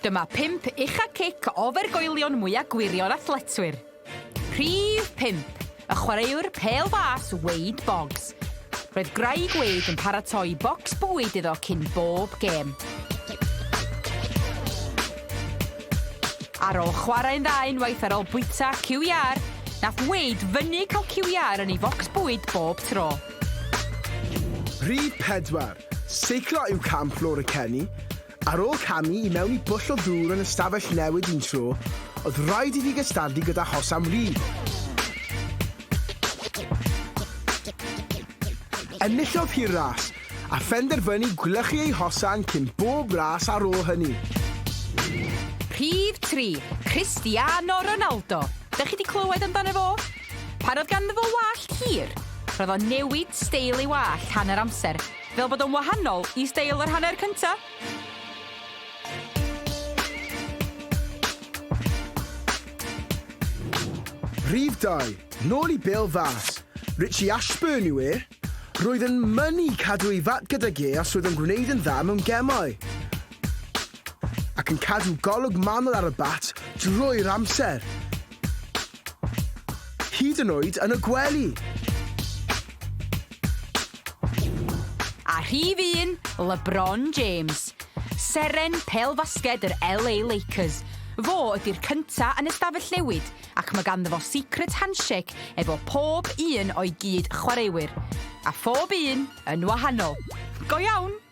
Dyma pump ucha cic o ofergoelion mwya gwirion athletwyr. Rhif pump, y chwaraewr pêl fas Wade Boggs. Roedd gwraig Wade yn paratoi bocs bwyd iddo cyn bob gêm. Ar ôl chwarae'n dda unwaith ar ôl bwyta cyw iâr, nath Wade fynnu cael cyw iâr yn ei focs bwyd bob tro. Rhif pedwar, seiclo yw camp Laura Kenny. Ar ôl camu i mewn i bwll o ddŵr yn y stafell newid un tro, oedd rhaid iddi gystadlu gyda Hossam Reed. Enillodd hi'r ras, a phenderfynu gwlychu ei hosan cyn bob ras ar ôl hynny. Rhif 3, Cristiano Ronaldo. Dych chi 'di clywed amdano fo? Pan oedd ganddo fo wallt hir, roedd o'n newid steil ei wallt hanner amser, Fel bod o'n wahanol i steil yr hanner cynta. Rhif 2, nôl i bêl fas. Richie Ashburn yw e. Roedd yn mynnu cadw ei fat gydag e os oedd yn gwneud yn dda mewn gemau. Ac yn cadw golwg manwl ar y bat drwy'r amser. Hyd yn oed yn y gwely. A rhif un, LeBron James. Seren pêl-fasged yr LA Lakers. Fo ydi'r cynta yn y stafell newid ac mae ganddo fo secret handshake efo pob un o'i gyd chwaraewyr. A phob un yn wahanol. Go iawn!